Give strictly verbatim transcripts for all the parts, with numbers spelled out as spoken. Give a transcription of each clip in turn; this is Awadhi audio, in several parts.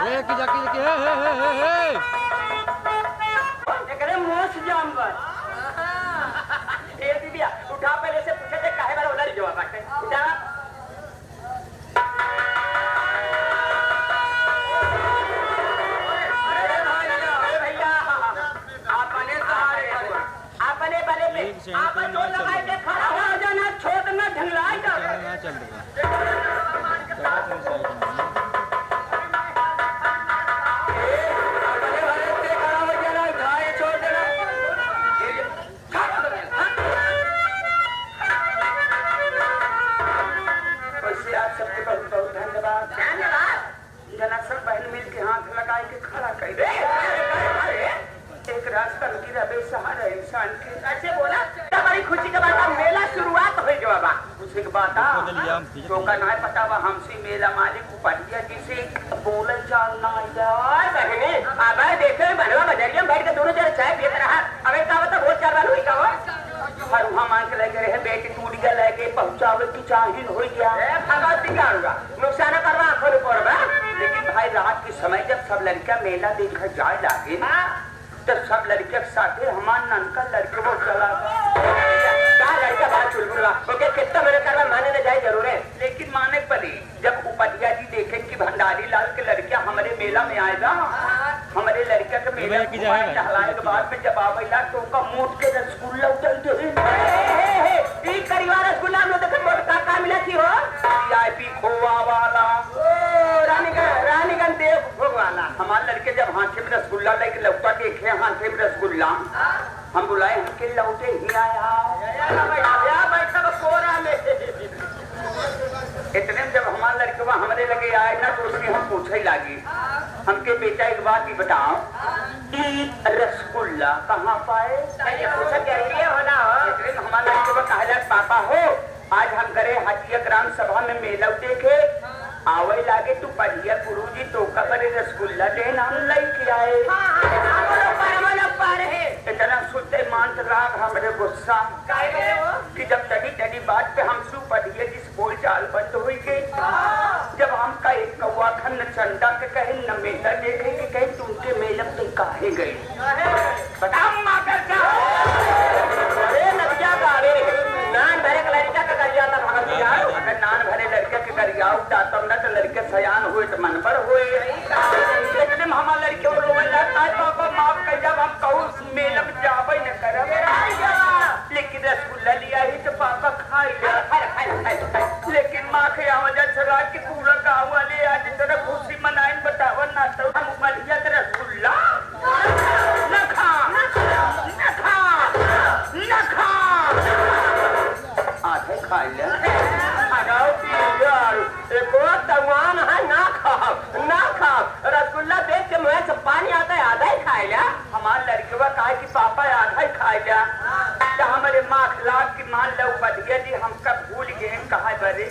ए, की जाकी, की, हे, हे, हे, हे, हे। एकरे मोछ जाम बा। ए दीदिया, उठा पहले से पूछे थे, काहे बार उधर ही जवाब बाटे? उठा। अरे भैया, अरे भैया, अपने सहारे, अपने बले पे, एक सेकंड आप में जोर ना लगाए चल के खड़ा हो जाना, छोट ना ढंगलाए एक जाओ। सेकंड में ना चल रहा। वैसे आप सबके बहुत बहुत धन्यवाद। धन्यवाद। जना सब बहन मिल के हाथ लगाए के खड़ा कर दे। एक रास्ता में गिरा बेसहारा इंसान के। ऐसे बोला, तो बड़ी खुशी के बात, अब मेला शुरुआत हो गया बा। खुशी के बात, हाँ। तो का ना पता बा, हमसे मेला मालिक उपहिया जी से बोले चाल ना आइला। और बहनी, अब देखे बनवा बजरिया में बैठ के दोनों जने चाय पीत रहा। अबे का बता, बहुत चार बार हुई का हो? और वहाँ मांग के लेके रहे, बेटी टूट गया, लेके पहुँचावे की चाहिन हो गया। ए, भगवती का हुआ? नुकसान करवा, आंखों में पड़बा। लेकिन भाई, रात के समय जब सब लड़का मेला देखे जाए लागे, हाँ। तो सब लड़का के साथे हमार ननका लड़का वो चला गया। का लड़का बा चुलबुल बा, ओके कितना मना करवा, माने न जाए जरूर है। लेकिन माने पड़ी, जब उपधिया जी देखेन कि भंडारी लाल के लड़का हमरे मेला में आएगा, हमरे लड़का के मेला में घुमाए टहलाए के बाद में जब आवेला तो ओका मोट के रसगुल्ला उतर दे। हे, हे, हे, ई करिया रसगुल्ला में देखे मोट का, का मिला थी हो? वीआईपी खोवा वाला। ओ, रानीगंज, रानीगंज देव भोग वाला। हमार लड़के जब हाथे में रसगुल्ला लेके लौटा देखे, हाथे में रसगुल्ला, हम बुलाए, हमके लौटे ही आया। या बैठा, या बैठा कोरा में। इतने में जब हमार लड़कवा हमरे लगे आए ना, तो उससे हम पूछे लागी, हमके बेटा एक बात ही बताओ, ई रसगुल्ला कहाँ पाए? ये पूछत जरूरी है हो ना हो? इतने में हमार लड़कवा कहला, पापा हो, आज हम गए हटिया ग्राम सभा में मेला देखे, आवे लागे तू पढ़िया गुरुजी तो का बरे रसगुल्ला देन हम लइके आए। हाँ, हाँ, हाँ, बोलो, पार, बोलो, पार है। इतना सुनते मांत लाग हमरे गुस्सा काहे गए हो? कि जब तनी तनी बात पे हम सु पढ़िया जिस बोल चाल बंद हुई गई। हाँ। जब हमका एक कौआ खन न चंदा के कहे न मेला देखे के कहे तुमके मेला पे काहे गए? बताओ माँ का क्या? अरे नदिया का रे, नान भरे के लड़का का करिया था भगत यार। अगर नान भरे लड़के के करिया उठा तब ना तो लड़के सयान हुए तो मन पर हुए। एक दिन हमार लड़के वो रोवे लगता है, "पापा माफ कर दे, अब हम कहूँ मेला में जाबे न करब।" लेकिन रसगुल्ला लिया ही तो पापा खाई ले। लेकिन माँ के यहाँ वजह से रात के पूरा गाँव वाले आज इतना खुशी मनाइन, बतावन ना तो हम बढ़िया के रसगुल्ला ना खा, ना खा, ना खा। आधे खा ले। अरे यार, एको तवान है, ना खा, ना खा। रसगुल्ला देख के मुँह से पानी आता है, आधा ही खा ले। हमार लड़कवा कहा कि पापा आधा ही खा ले। तो हमारे माँ खिलाफ की मान लो बढ़िया जी, हमका भूल गए, कहा बरे।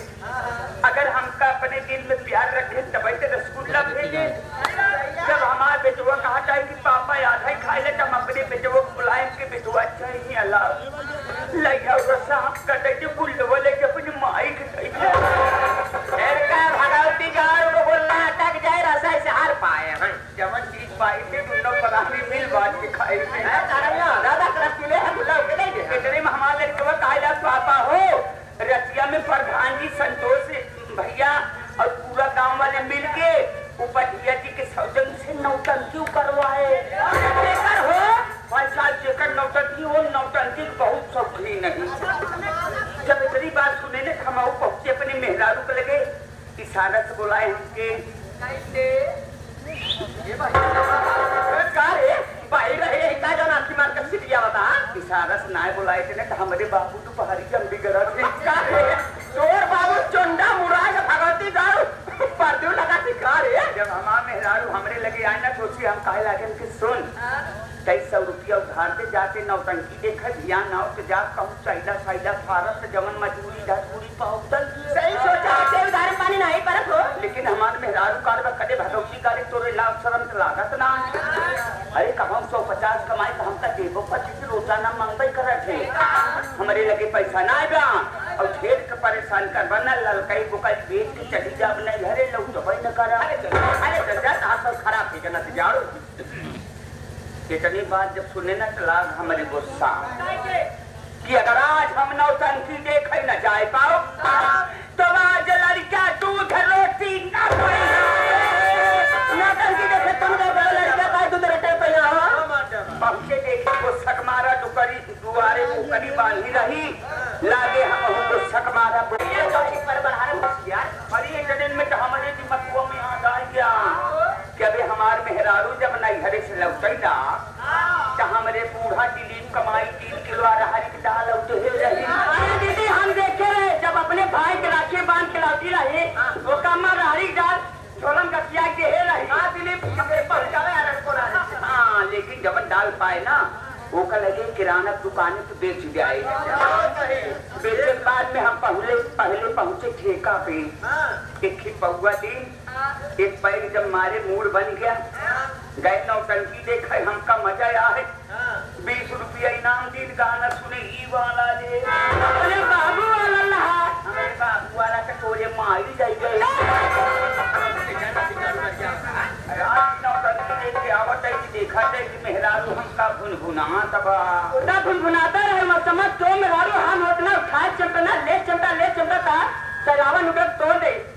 अगर हमका अपने दिल में प्यार रखे, तबे तो रसगुल्ला भेजे। जब हमार बेटवा कहा जाए कि पापा आधा ही खाए ले, तब हम अपने बेटवा को बुलाए कि बेटवा, अच्छा ही अलाव। लइया रसा हम कटे के गुल्लवा लेके अपनी माई के दे दे। फिर का भगवती गाँव को बोलना अटक जाए, रसा से हार पाए हैं। जवन चीज पाई थे, दोनों परानी मिल बांट के खाई थे। है, तारा में ज्यादा तरफ मिले हैं, गुल्ला उके दे दे। इतने में हमार लड़कवा कहा जाए, पापा हो, रतिया में प्रधान जी, संतोष भैया और पूरा गांव वाले मिलके उपधिया जी के सौजन से नौटंकी करवाए। जेकर हो, भाई साहब, जेकर नौटंकी हो, नौटंकी के बहुत शौकीन है। जब इतनी बात सुने ने, तो हम आऊ पहुंचे अपने मेहरारू के लगे, इशारा से बुलाए हमके। कैसे? ये भाई, अरे का रे? भाई रहे, का जाना आखी मार के सिटिया बता? इशारा से नाय बुलाए थे ना, तो हमरे बाबू दोपहरी जम भी गरज है। का रे? तोर बाबू चोंडा मुराग भगवती दारू, परदू लगा थी का रे? जब हमार मेहरारू हमरे लगे आए ना, तो उसी हम कहे लागे कि सुन, हाँ। कई सौ रुपया उधार दे, जाके नौटंकी देखे, ध्यान ना हो तो जा कहूँ चैला सैला फारत, जवन मजूरी धजूरी पावतल। सही सोचा, के उधार पानी नहीं परत हो। लेकिन हमार मेहरारू कार बा, कदे भगवती कार तोरे लाज शरम के लागत ना। अरे कहूँ सौ पचास कमाई तो हमका देबो पच्चीस रोजाना मंगबे करत है। हमरे लगे पैसा ना आइबा और ढेर के परेशान करबा ना, ललकाई बुकाई बेच के चली जाब नहीं घरे, लौटबे न करब। अरे चल, अरे चल जा, कहाँ खराब है, गलत जाड़ू। इतनी बात जब सुने ना, तो लाग हमरे गुस्सा कि अगर आज हम नौटंकी देखे न जाए पाओ, तो आज लड़का दूध रोटी न पाई। नौटंकी देखे तुमने बड़ा लड़का का दूध रोटी पाई हो? पहुंचे देखे गुस्सा के मारा डुकरी दुआरे मुकरी बांधी रही, लागे हम गुस्सा के मारा बोले। पर बढ़ाए होशियार। अरे, एक दिन में तो हमारे दिमाग में आ गया कि अबे हमार मेहरारू जब नैहरे से लौटैला, तो हमरे बूढ़ा दिलीप कमाई तीन किलो अरहर के दाल और देहे रही। अरे दीदी, हम देखे रहे, जब अपने भाई के राखी बांध के लौटी रही, वो कम्मा रहरी दाल झोलन का किया के हे रही। हाँ, दिलीप, ये पहुंचावे आ रहे को रहे। हाँ, लेकिन जब दाल पाए ना, वो का लगे किराना दुकान पे बेच जाए। हाँ, सही। बेचे के बाद में हम पहले, पहले पहुंचे ठेका पे। हाँ। एक ही पौवा दिन, एक पैर जब मारे मूड बन गया, गए नौटंकी देखे, हमका मजा आए। हाँ। बीस रुपया इनाम दीन, गाना सुने ई वाला ले। अरे बाबू वाला लहा। अरे बाबू वाला तो तोरे मारी जाई गए। रात नौटंकी देख के आवत है कि देखा जाए कि मेहरारू हमका भुनभुनात बा। उतना भुनभुनाता रहे, मत समझ तो मेहरारू हम उतना उठाए चलता ना, ले चलता, ले चलता था, चलावन उधर तोड़ दे।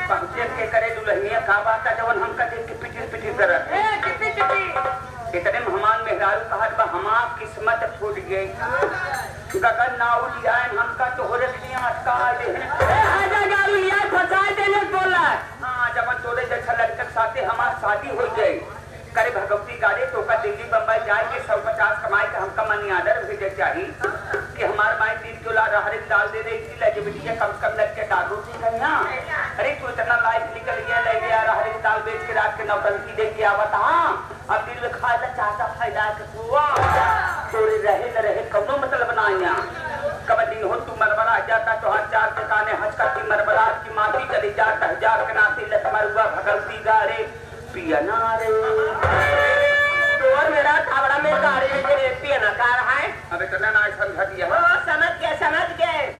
पहुँचे के करे दुल्हनिया का बात है, जवन हमका देख के पिटिर पिटिर करत। ए, चिट्टी, चिट्टी। इतने में हमार मेहरारू कहत बा, "हमार किस्मत फूट गई। गगन नाऊ लियाए, हमका तोहरे खिया अटका दे।" ए, हाजा गारू लियाए, फंसाए देने बोला। हाँ, जवन तोरे जैसा लड़का के साथे हमार शादी हो गई। करे भगवती गारे तोका दिल्ली बम्बई जाए के सौ पचास कमाए के हमका मनी आर्डर भेजे चाही कि हमार माई तीन किलो अरहर के दाल दे दे, इसी लगे बिटिया कम से कम लग के दारू पी गई ना। अरे तू इतना लाइफ निकल गया, ले गया अरहर के दाल बेच के रात के नौटंकी देख के आवत। हाँ, अब दिन में खाए ला चाचा फैला के हुआ। तोरे रहे न रहे कौनो मतलब ना आया। कब दिन हो तू मरबरा जाता, तोहार चार ठिकाने हंस करती मरबरा की माटी चली जाता, हजार के नाती लत मरुआ भगवती गारे। पिया ना रे।